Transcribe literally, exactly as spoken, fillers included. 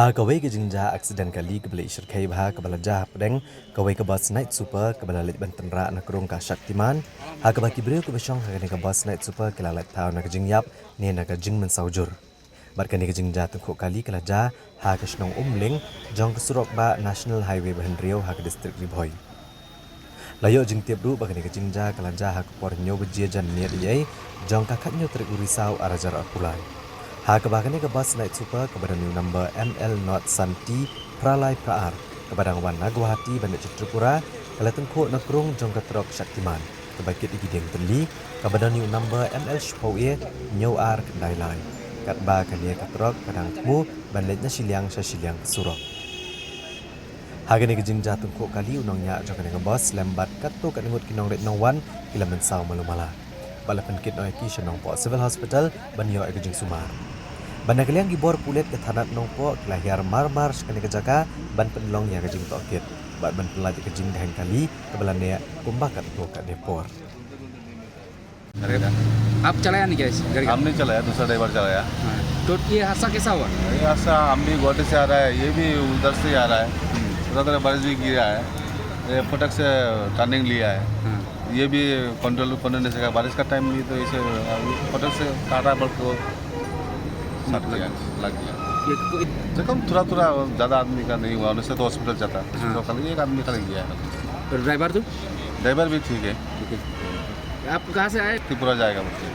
Ha kawei ka jingjia aksiden kali kaba la shyrkhei bha kaba la jia hapdeng kawei ka bus Night Super kaba la leit ban tynrah na krung ka Shaktiman, ha kaba ki briew kiba shong ha kane ka bus Night Super ki la lait thaw na ka jingïap ne na ka jingmynsaw jur. Bad kane ka jingjia tyngkhuh kali ka la jia ha ka shnong Umling jong ka surok bah National Highway ba hynriew ha ka district Ri Bhoi. La ïoh jingtip ruh ba kane ka jingjia ka la jia ha ka por hynñiew baje janmiet eiei jong ka khathynñiew tarik u Risaw arhajar arphew lai, ha kaba kane ka bus Night Super kaba don ïa u number M L not san T phra lai phra ar kaba dang wan na Guwahati ban leit sha Tripura ka la tyngkhuh na krung jong ka trok Shaktiman kaba kit ïa ki dieng tylli kaba don ïa u number M L shiphew A hynñiew ar khyndai lai, katba kane ka trok ka dang thmu ban leit na shiliang sha shiliang ka surok. Ha kane ka jingjia tyngkhuh kali, u nongñiah jong kane ka bus lem bad katto katne ngut ki nongleit nongwan ki la mynsaw malu mala. Bad la pynkit noh ïa ki sha Nongpoh Civil Hospital ban ïoh ïa ka jingsumar. Bad na ka liang ki bor pulit ka thanat Nongpoh ki la hiar mar mar sha kane ka jaka ban pynlong ïa ka jingtohkit bad ban pyllait ïa ka jingdheng kali kaba la neh kumba katto katne por. अरे, आप चलाया नहीं क्या इस गाड़ी का? हम नहीं चलाया, दूसरा ड्राइवर चलाया। हाँ, तो ये हादसा कैसा हुआ? ये हादसा, हम भी गुवाहाटी से आ रहा है, ये भी उधर से ही आ रहा है। हम्म। थोड़ा थोड़ा बारिश भी गिरा है, ये फटक से टर्निंग लिया है। हाँ। ये भी कंट्रोल, कंट्रोल नहीं सका। बारिश का टाइम भी तो इसे फटक से टाटा बल्ब को लग गया। लग गया। ये कोई जख्म थोड़ा थोड़ा, ज़्यादा आदमी का नहीं हुआ, उन्हें से तो हॉस्पिटल जाता। हाँ। तो खाली एक आदमी खाली गया है। तो ड्राइवर तो? ड्राइवर भी ठीक है। ठीक है। आप कहाँ से आए? त्रिपुरा जाएगा बच्चे।